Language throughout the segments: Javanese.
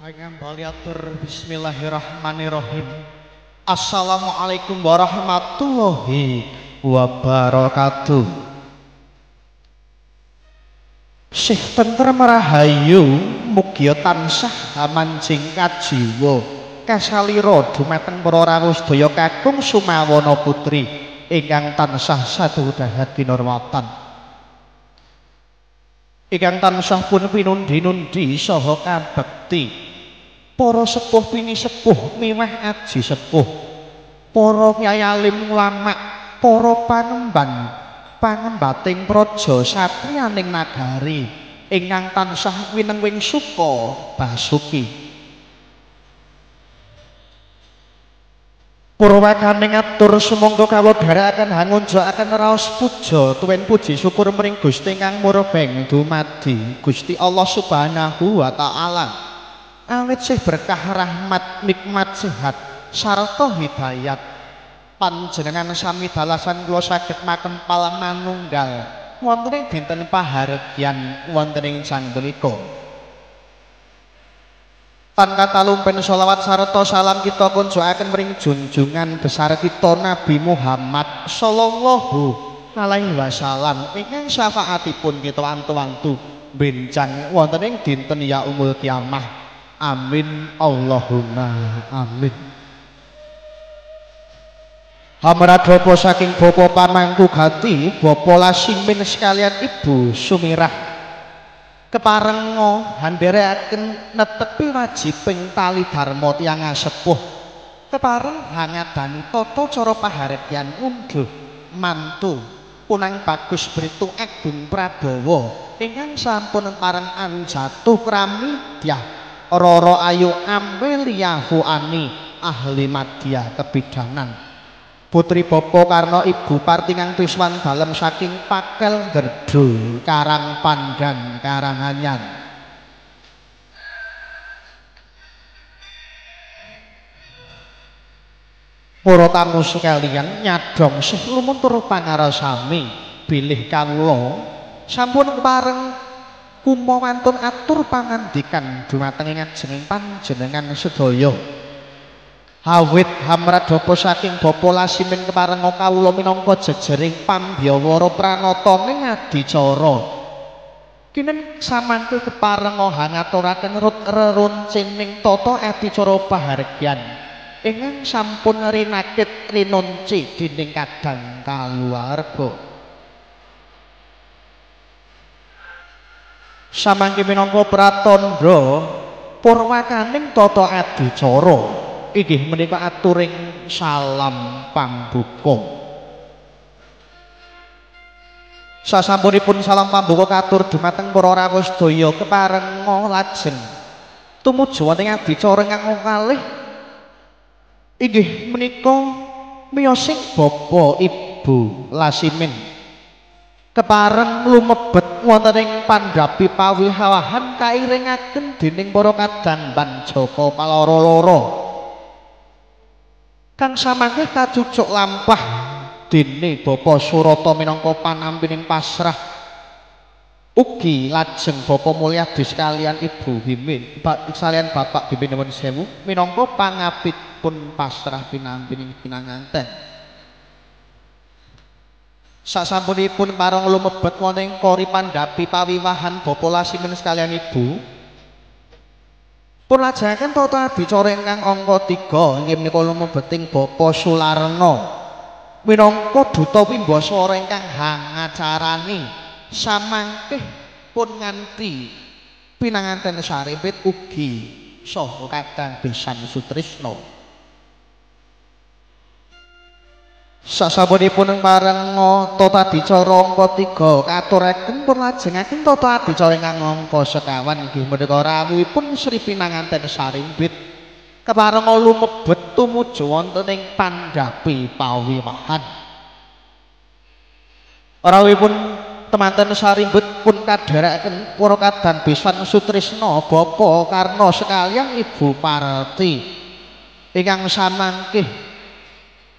Atur bismillahirrahmanirrahim. Assalamualaikum warahmatullahi wabarakatuh. Sih tentrem rahayu mugia tansah manjing kajiwa kasalira dumateng para rawuh sedaya kakung sumawana putri ingkang tansah sadudahat kinurmatan, ingkang tansah pun pinundi-nundi saha kabekti. Para sepuh pinisepuh miwah aji sepuh, para kyai alim ulama, para panemban pangembating praja satriyaning nagari ingkang tansah winengwing suka basuki. Purwakaning atur sumangga kawula dherekaken hangunjakaken raos puja tuwin puji syukur mring Gusti ingkang murbeng dumadi Gusti Allah Subhanahu wa taala. Awit sih berkah rahmat nikmat sehat sarta hidayat panjenengan sami dalasan kula saged makempal manunggal wonten ing dinten pahargyan wonten ing sanggelika. Tan katalumpen sholawat sarta salam kita kunjukaken mring junjungan besar kita Nabi Muhammad sallallahu alaihi wasallam ingkang syafaatipun kita wantu-wantu benjang wonten ing dinten yaumul kiamah. Amin Allahumma amin. Hamradhapa saking Bapak Pamangku Gati, Bapak Lasimin sekalian Ibu Sumirah keparenga handherekaken netepi wajibing tali dharma tiyang sepuh, kepareng hangadani tata cara pahargyan unduh mantu punang bagus Britu Agung Prabawa ingkang sampun pareng anjatuh krami dyah Roro Ayu Amelia Fuani ahli madya kebidanan, putri Bapak Karno Ibu Partingang Twiswan dalem saking Pakel Gerdo Karang Pandan Karanganyar. Para tamu sekalian nyadong sih lumuntur pangarasami bilih kawula sampun pareng kumawantun atur pangandikan dumateng ngajeng panjenengan sedaya. Awit hamradhapa saking Bapak Lasimin keparenga kawula minangka jejering pambyawara pranataning adicara. Kinen samangke keparenga hangaturaken rut reruncining tata adicara pahargyan ingkang sampun rinakit rinunci dening kadang kaluwarga. Samangke minangka pratandha purwakaning tata adicara inggih menika aturing salam pambuka. Sasampunipun salam pambuka katur dumateng para rawuh sedaya keparenga lajeng tumuju wonten adicara ingkang kalih inggih menika miyosing Bapak Ibu Lasimin kepareng lumebet wonten ing pandhapi pawiwahan kairingaken dening para kadang Banjaka paloro-loro kang samangke kacucuk lampah dene Bapak Surata minangka panampining pasrah. Ugi lajeng Bapak Mulyadi sekalian Ibu Bimin sekalian Bapak Bimin nuwun sewu minangka pangapitpun pasrah pinampining pinanganten. Sasampunipun pareng lumebet wonten ing kori pandhapi pawiwahan Bapak Lasimin sekalian Ibu pun lajengaken tata adicara ingkang angka 3 inggih menika lumebeting Bapak Sularno minangka duta wimbasara ingkang hangacarani samangke pun nganti pinanganten sarimpit ugi saha kadang besan Sutrisno. Sasampunipun parenga tata adicara angka 3 katuraken pun lajengaken tata adicara ingkang angka sekawan inggih menika rawuhipun Sri Pinanganten Sarimbit keparenga lumebet tumuju wonten ing pandhapi pawiwahan. Rawuhipun temanten Sarimbit pun kadherekaken para kadang besan Sutrisno Bapak Karno sekalian Ibu Parti ingkang samangke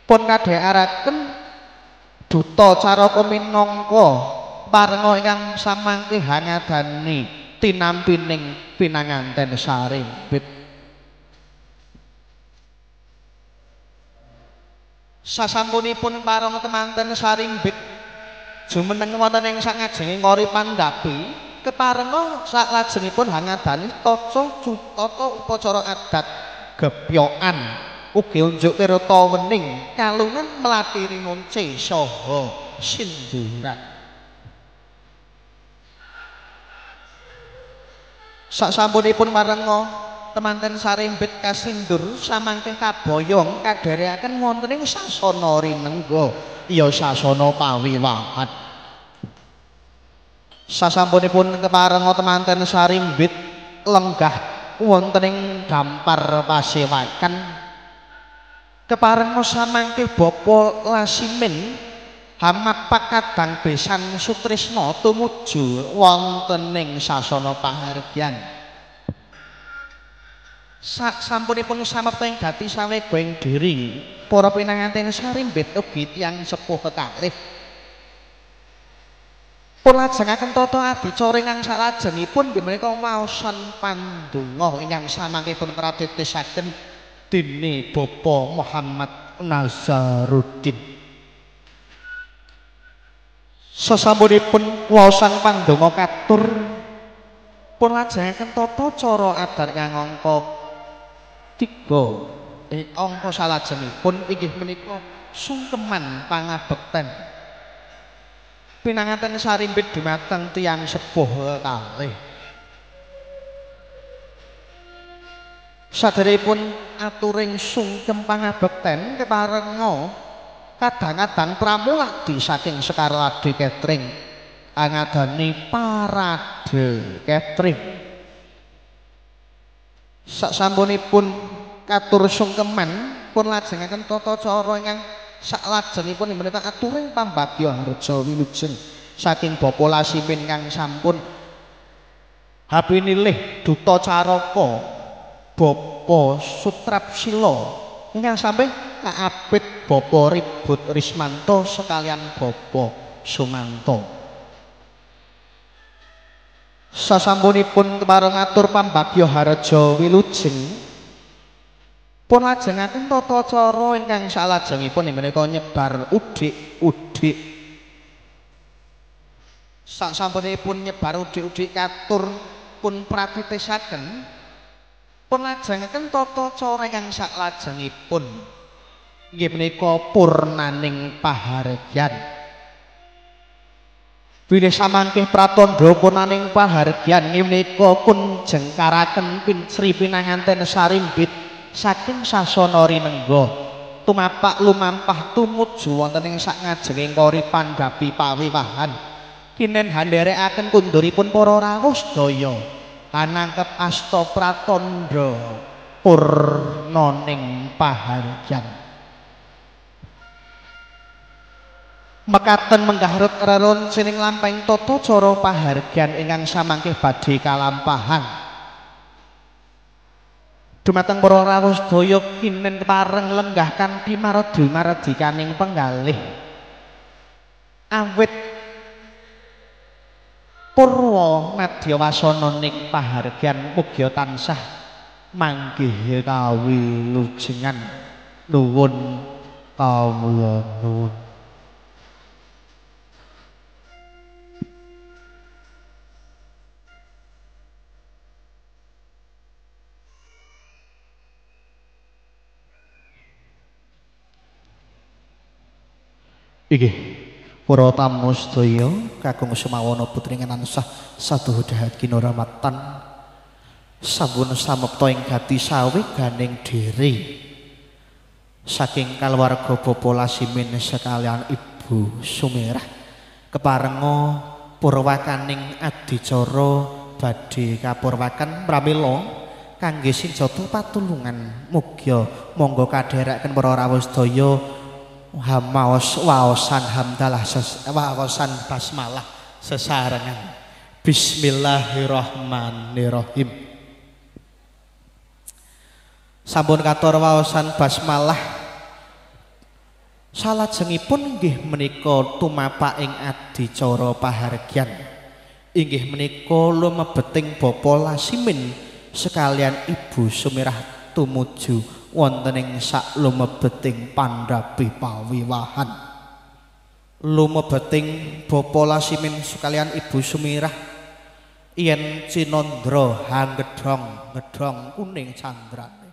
pun kadherekaken duta caraka minangka parenga ingkang samangke hangadani tinampining pinanganten sarimbit. Sasampunipun pareng temanten sarimbit jumeneng wonten ing sangajenge ngori pandhapi keparenga saklajengipun hangadani tata tata upacara adat gepyokan ugi unjuk tirta wening kalungan mlati ringunce saha sinduran. Sasampunipun marenga temanten sarimbit kasindur samangke kaboyong kadherekaken wonten ing sasana rinengga ya sasana pawiwahan. Sasampunipun keparenga temanten sarimbit lenggah wonten ing dampar pasewakan keparenga samangke Bapa Lasimin hamapak kadang besan sutrisna tumuju wonten ing sasana pahargyan. Sasampunipun samapta ing gati sawega ing diri para pinanganten sarimbit ugi tiyang sepuh kekalih pun lajengaken tata adicara ingkang salajengipun inggih menika waosan pandonga ingkang samangkipun pratitisaken dening Bapak Muhammad Nazaruddin. Sasampunipun waosan pandonga katur pun lajengaken tata cara adat kang angka 3 angka salajengipun inggih menika sungkeman pangabekten pinanganten sarimbit dumateng tiyang sepuh kalih. Saderepun aturing sungkem pangabekten keparenga kadang-kadang pramuladi saking Sekarladi Catering angadani parade catering. Sasampunipun katur sungkeman pun lajengaken tata cara ingkang saklajengipun menika aturing pambagya harja wilujeng saking Bapak Lasimin kang sampun hapinilih duta caraka Bapak Sutrapsila ingkang sampe kaabit Bapak Ribut Rismanto sekalian Bapak Sumanto. Sasampunipun kepareng atur pambagya harja wilujeng pun lajengaken tata cara ingkang salajengipun menika nyebar udik-udik. Sasampunipun nyebar udik-udik katur pun pratitisaken pun lajengaken tata cara ingkang saklajengipun inggih menika purnaning pahargyan. Bilih samangke pratandha purnaning pahargyan inggih menika kunjengkaraken Sri pinanganten sarimbit saking sasana rinengga tumapak lumampah tumuju wonten ing sakngajenging kori pandhapi pawiwahan kinen handherekaken kunduripun para rawuh sedaya anangkep asta pratandha purnaning pahargyan. Mekaten menggah rerun sining lampahing tata cara pahargyan ingkang samangke badhe kalampahan. Dumateng para rawuh sedaya kinen pareng lenggah kanthi mardi-mardikaning penggalih. Awit purwa madya wasana ning pahargyan mugia tansah manggih kawilujengan. Nuwun kawula nuwun. Inggih, para tamu sedaya kakung semawana putri tansah saduhu dahat kinoramatan sampun samekta ing gati saweganing diri saking kaluwarga Bapak Lasimin sekalian Ibu Sumirah keparenga purwakaning adicara badhe kapurwaken pramila kangge sinjata patulungan mugia monggo kadherekaken para rawuh sedaya hamaos waosan hamdalah waosan basmalah sesarengan. Bismillahirrahmanirrahim. Sampun katur waosan basmalah salajengipun nggih menika tumapak ing adicara pahargyan. Inggih menika lumebeting Bapa Lasimin sekalian Ibu Sumirah tumuju wonten ing sak lumebeting pandhapi pawiwahan. Lumebeting Bapa Lasimin sekalian Ibu Sumirah yen cinandra hanggedhong gedhong kuning candrane.